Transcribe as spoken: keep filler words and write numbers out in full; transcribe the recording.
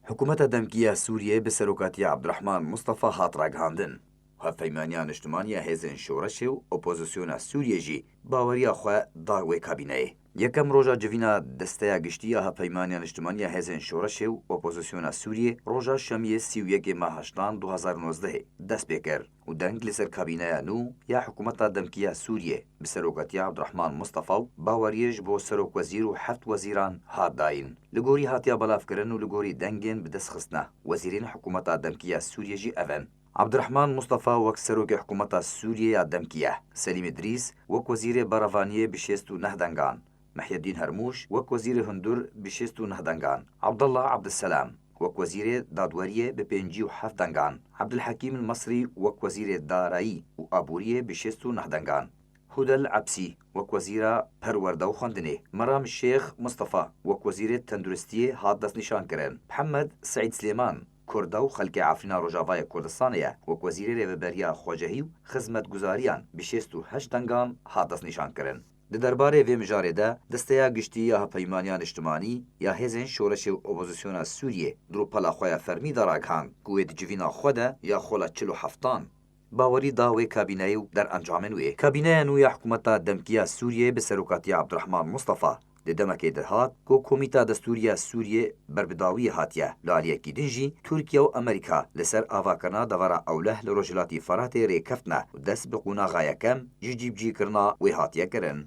Hikûmeta demkî ya Sûriyê bi serokatiya Abdurrahman Mustafa hat ragihandin. Hevpeymaniya Niştimanî ya Hêzên Şoreşê û Opozisyona Sûriyê jî baweriya xwe da wê kabîneyê. Yekem roja civîna Desteya Giştî ya Hevpeymaniya Niştimanî ya Hêzên Şoreşê û Opozisyona Sûriyê roja Şemiyê sî û yekê meha heştan du hazar û nozdehê dest pê kir û deng li ser kabîneya nû ya Hikûmeta Demkî ya Sûriyê bi serokatiya Abdurrahman Mustafa û baweriyê ji bo serokwezîr û heft wezîran hat dayîn. Li gorî hatiya belavkirin û li gorî dengên bi dest xistine, wezîrên Hikûmeta Demkî ya Sûriyê jî ev in: Abdurrahman Mustafa wek serokê Hikûmeta Sûriyê ya Demkî ye, Selîm Îdrîs wek wezîrê berevaniyê bi şêst û neh dengan, Mehyedîn Hermûş wek wezîrê hundur bi şêst û neh dengan, Abdullah Abdulselam wek wezîrê dadweriyê bi pêncî û heft dengan, Abdulhekîm El Mesrî wek wezîrê darayî û aboriyê bi şêst û neh dengan, Hudel Ebsî wek wezîra perwerde û xwendinê, Meram Şêx Mustafa wek wezîrê tenduristiyê hat destnîşankirin, Mihemed Seîd Silêman, Kurda û xelkê Efrîna Rojavayê Kurdistanê ye, wek wezîrê rêveberiya xwecehî û xizmetguzariyan bi şêst û heşt dengan hat destnîşankirin. Di derbarê vê mijarê de, Desteya Giştî ya Hevpeymaniya Niştimanî ya Hêzên Şoreşê û Opozisyona Sûriyê di rûpela xwe ya fermî de ragihand ku wê di civîna xwe de ya xola çil û heftan bawerî da wê kabîneyê û derencamên wê. Kabîneya nû ya Hikûmeta Demkî ya Sûriyê bi serokatiya Abdurrahman Mustafa di demekê de hat ku Komîta Destûrî ya Sûriyê berbidawiyê hatiye, li aliyekî din jî Tirkiye û Amerîka li ser avakirina devera ewleh li Rojhilatî Feratê rêkeftine û dest bi qonaxa yekem ji cîbicîkirina wê hatiye kirin.